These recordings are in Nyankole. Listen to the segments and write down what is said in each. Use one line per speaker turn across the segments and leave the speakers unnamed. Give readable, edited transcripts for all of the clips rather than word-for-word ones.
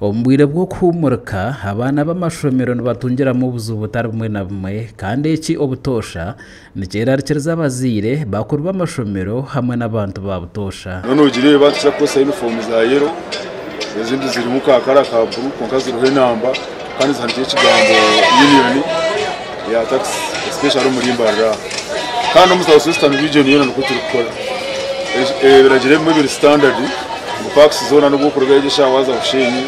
Omu bwire bw'okuhuumurika, abaana b'amashomero nibatungiramu obuzibu butari bumwe na bumwe kandi eki obutoosha nikyerarikiriza abazaire, bakuru b'amashomero hamwe n'abantu ba butoosha.
Noona ogireeba nitukira kukozesa yunifoomu za yero, ezindi zirimu ka kara ka buru kwonka ziriho enamba kandi zihandikireho ekigambo Union eya takisi especially omuri Mbarara aha. Kandi n'omu South Western region yoona nikwo turikukora. Ebiragiro ebimwe biri standard ngu paakisi zoona n'obu orikuruga egi eshaaha waaza Bushenyi,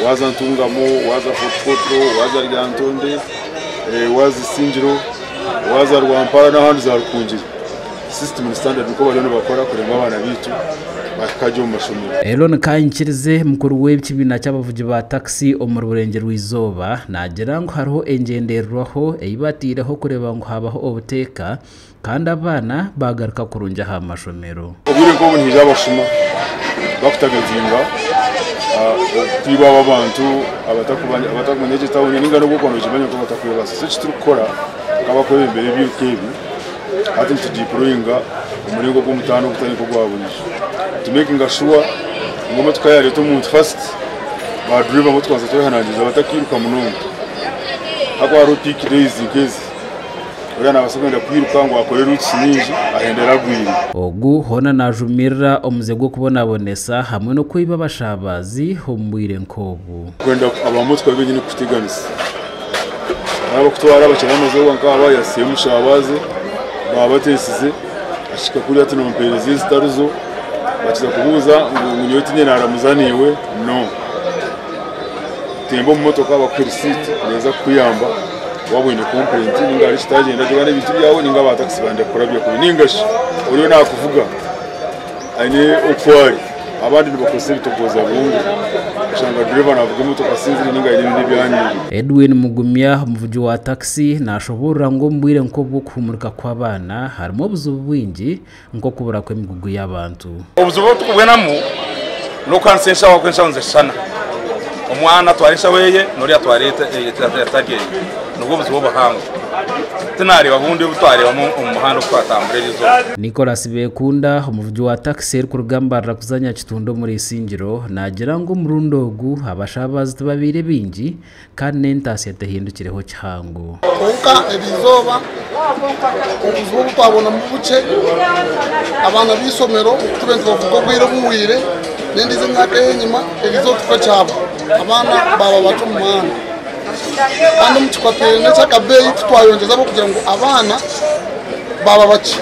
waaza Ntungamo, waaza Fort Portal, waaza Lyantonde, waaza Isingiro, waaza Rwampara n'ahandi za Rukungiri. System ni standard nikwo bariyo nibakora kureba ngu abaana baitu bahika gye omu mashomero.
Elon Kanyikirize, mukuru w'ekibiina ky'abavugi ba takisi omuri Burengyerwa-izooba naagira ngu hariho engyendererwaho ei bataireho kureeba ngu haabaho obuteeka kandi abaana baagaruka kurungi aha mashomero.
Obwire nk'obu nihaija abashuma bakutagatinga kwiba abantu abatakumanya gye tawuni ninga n'obu orikuba nogimanya kwonka batakwebaasa. So eki turikukora nk'abakwebembera ebiiruka ebi hati nitudiployinga omuringo gw'omutaano ogutari nk'ogwa buriijo. Tumekinga shuwa ngu emotoka yaareeta omuntu fasiti, baaduraiva nabo tukabanza twehanangiriza batakairuka munonga. Ahakuba hariho piiki deyizi nk'ezi. Oriya naabaasa kwenda kwiruka ngu akore routes nyingi ahendere agwire.
Ogu hoona naajumirira omuze gw'okubonabonesa hamwe n'okwiba abashabazi omu bwire nk'obu.
Kwenda abamotoka benyini kukuteganisa. N'abakutwara abakira amazooba nk'aba yasiiba omushabazi baaba bateesize ahika kuriya ati nompeereza ezitari zo bakiza kubuuza ngu nyowe tinye naramuza naiwe no. Temba omu motoka bakuhe risiiti neeza kukuyamba waaba oine kompurenti ninga hariho ekitagyenda gye oba n'ebintu byawe ninga aba takisi bandi kukurabya kubi ninga shi oriyo naakuvuga aine oku ari. Abandi nibakozesa ebitokooza bwongo oshanga dureeva naavuga emotoka asinzire ninga aine ebindi ebi anywire.
Edwin Mugumya omuvugi wa takisi naashoboorora ngu omu bwire nk'obw'okuhuumurika kw'abaana harimu obuzibu bwingi nk'okubura kw'emigugu y'abantu.
Obuzibu obu turikubwenamu n'okuhaanisa enshaho ahabw'okuba enshaho nizishushana. Omwana atwara enshaho eye n'oriya atwara etari eye. Nibwo buzibu obuhango. Tinareeba bundi obu twareebamu omu muhanda oku twatambura eri izooba.
Nicholas Bekunda, omuvugi wa takisi erikuruga Mbarara kuza Nyakitundu omuri Isingiro, naagira ngu omurundi ogu abashabazi tibabaire baingi kandi n'entaasya tehindukireho kihango.
Kwonka eriizooba obuzibu obu twabonamu bukye, abaana b'eishomero tube nitubavuga obwire obuhweire n'endiijo emyaka ey'enyima eriizooba titukakyaba abaana baaba bakye omu muhanda kandi omu kikwatiraine n'eky'akabeeyi titwayongyeza ahabw'okugira ngu abaana baaba bakye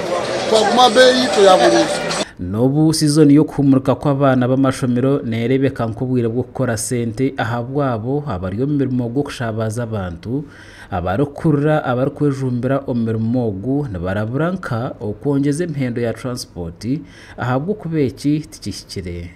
twaguma aha beeyi yaitu eya buriijo.
N'obu sizoni y'okuhumurika kw'abaana b'amashomero neereebeka nk'obwire bw'okukora sente ahabw'abo abari omu mirimo gw'okushabaaza abantu, abarikukurira abarikwejumbira omu mirimo ogu nibarabura nka okwongyeza emihendo ya taransipoti ahabw'okuba eki tikihikire.